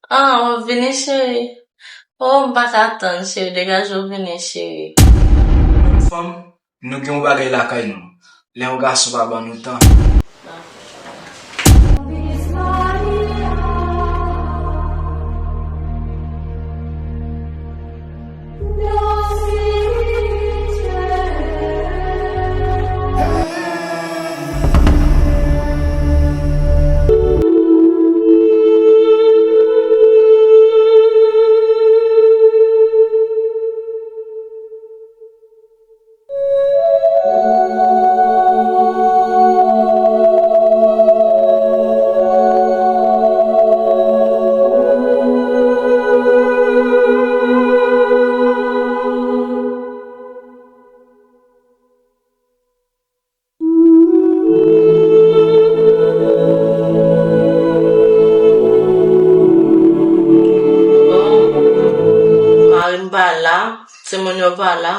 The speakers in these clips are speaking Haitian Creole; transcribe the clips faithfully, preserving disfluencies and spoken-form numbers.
Ah, w ap vini, cheri? Oh, m pa ka tann, cheri. Degaje w vini, cheri. Fanm, nou gen yon bagay lakay nou. Lè yon gason pa ban nou tan. Bon, mari m pa la, timoun yo pa la.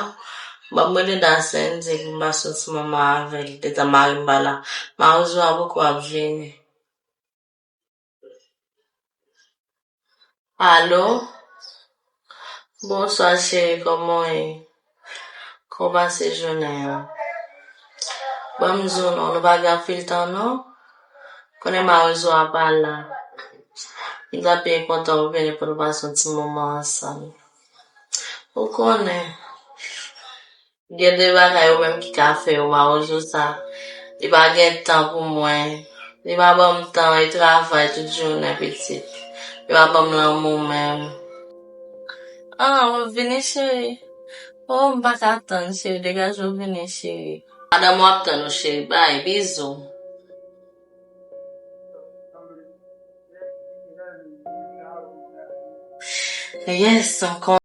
Bon, m rele Dasen, di m pa soti manman avè l, detan mari m pa la. Mawozo a poko ap vini. Alo? Bonswa, cheri, kòman w ye? Kòman w pase jounen an? Ban m di w non, nou pa gen anpil tan non. Konnen mawozo a pa la. M ta byen kontan w vini pou nou pase yon ti moman ansanm. Ou konnen. Gen de bagay ou menm ki ka fè yo, mawozo sa. Li pa gen tan pou mwen. Li pa ban m tan, li travay tout jounen, pitit. Li pa ban m lanmou menm. Ah, w ap vini, cheri? Oh, m pa ka tann, cheri. Degaje w vini, cheri. Madanm ou ap tann ou, cheri. Bay, bizou. Yes, m kontan.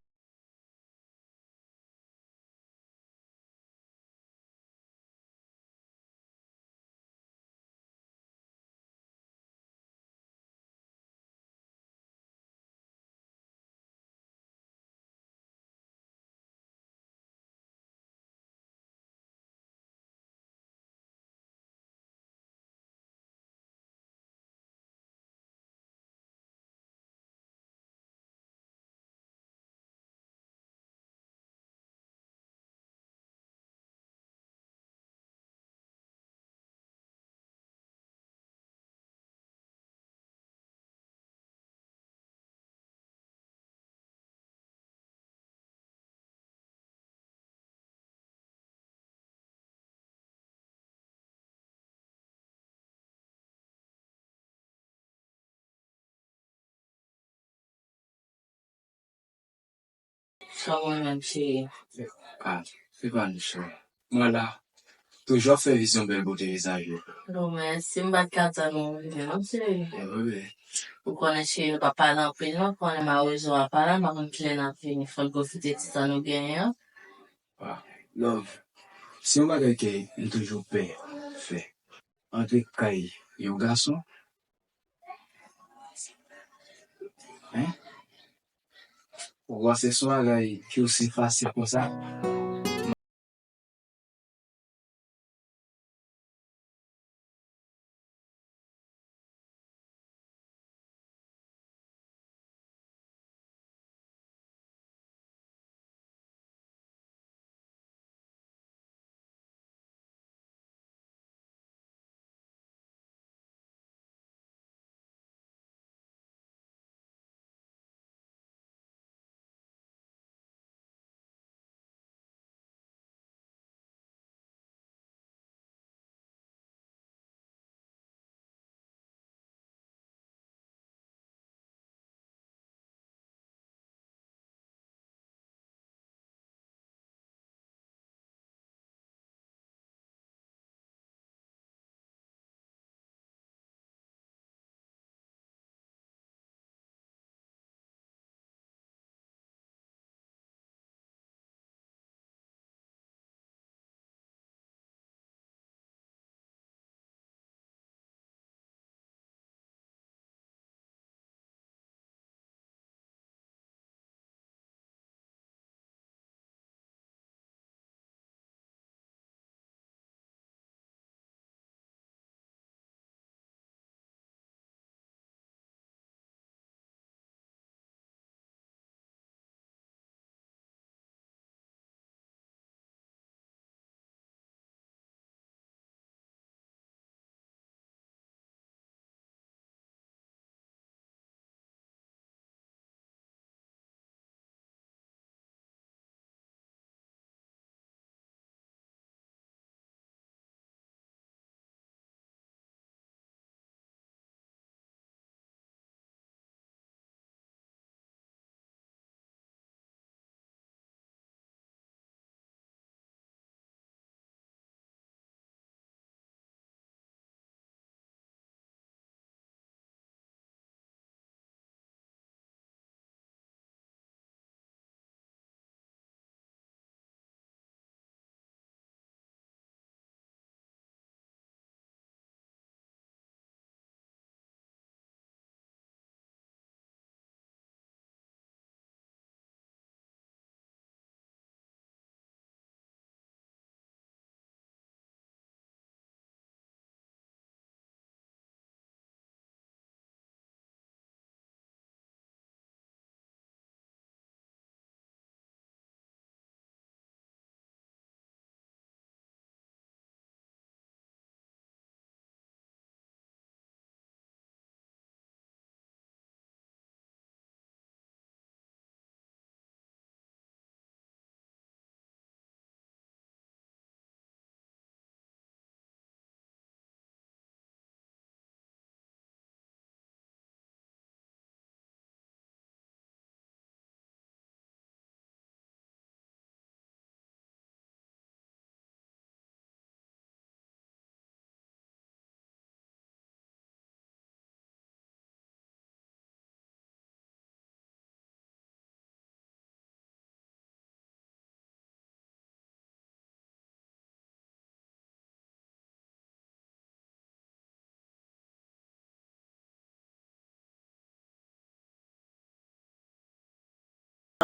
Sa mwen menm, cheri. Ah, se pa nou, cheri. Mwen la. Toujou ap fè vizyon bèl bote vizaj ou. Bon, mèsi, m pa t ka tann ou vini non, cheri. Wi, wi. Ou konnen, cheri, nou pa pale anpil non, ou konnen mawozo a pa la, m pa konn kilè n ap vini, fò n pwofite ti tan nou genyen an. Ah, love, se yon bagay ke m toujou pè fè. Antre kay yon gason, hein? Ou panse se yon bagay ki osi fasil konsa?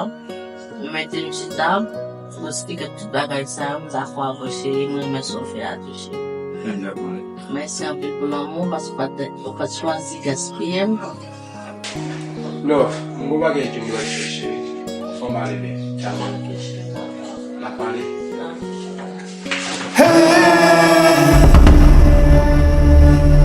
Ou mete m chita, ou eksplike tout bagay sa yo, m dakò avè w, cheri, m renmen sa w fè a tou, cheri. Mèsi anpil pou lanmou, paske ou pa t, ou pa t chwazi gaspiye m. Love, m gon bagay ke m dwe fè, cheri. Fò m ale, bebe. N a pale.